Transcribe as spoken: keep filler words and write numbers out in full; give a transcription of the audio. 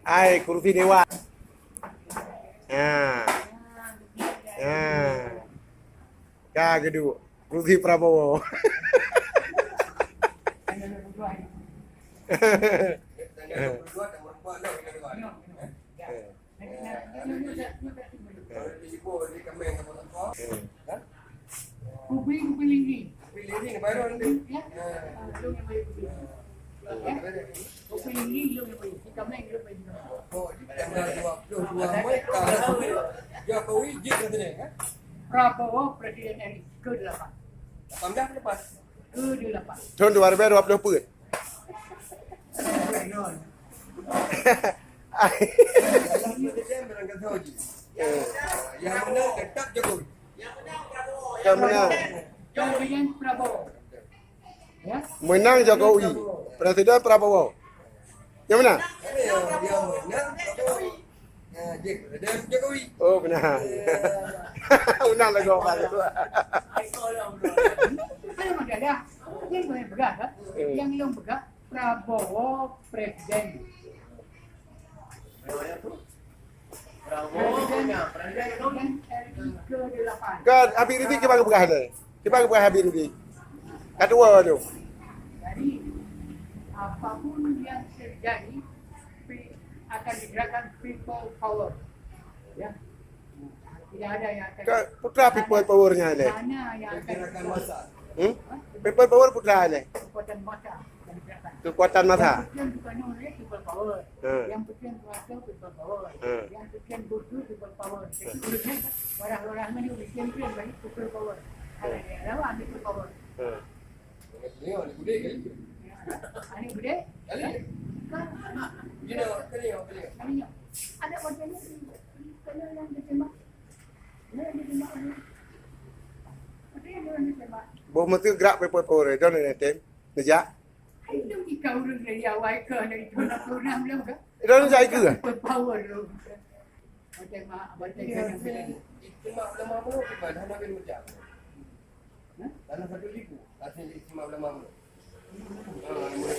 Ai, kursi dewan. Ha. Ha. Ka geuduek. Kursi Prabowo. Jokowi jeuet presiden, kan? Prabowo presiden R I kedelapan. Lapan belas lepas. Kedelapan. Tahun dua ribu dua puluh peuet. Dalam presiden barangkali jih. Yang menang tetap Jokowi. Yang menang. Presiden Prabowo. Ya. Menang Jokowi. Presiden Prabowo. Yang mana? Ada yang, yang menang Prabowo. Nah, jih, presiden Jokowi. Oh, benar. Ya. Menang lagu apa tu? Kan ada dah. Yang boleh pegang, kan? Hmm. Yang yang pegang Prabowo presiden. Presiden, presiden R I kedelapan. Kan Habib Rizik kiban geupeugah lé. Kiban geupeugah Habib Rizik. Ka tuwo tu. Jadi, apapun yang terjadi, pe-, akan digerakkan people power. Ya. Tidak ada yang akan. Ka putra people power nyan lé. Mana yang akan. Gerakan massa. Hmm? People power putra lé. Kekuatan massa yang digerakkan. Kekuatan massa. Yang penting bukan orang, people power. Hmm. Yang penting kuasa, people power. Hmm. Yang penting bodoh, people power. Jadi, orang-orang ni bikin bagi people power. Ada yang lawan people power. Hmm. Aneuk budek kali. Aneuk budek? Kali. Kan? Kali, kali. Kali. Ada macam ni, kena yang ditembak. Kena yang ditembak. Ada yang ditembak. Boh meuteuk gerak pepot pore, don netem. Neujak. Ai, dong ikau ureueng dari awai ke, dari tujuh puluh enam belum ke? Don neujak ikeu. People power tu. Macam ma-, macam mana? Ijtima ulama pun bukan, hana bin macam. Hah? Dalam satu ribu, hasil ijtima ulama pun. Ah, mulai.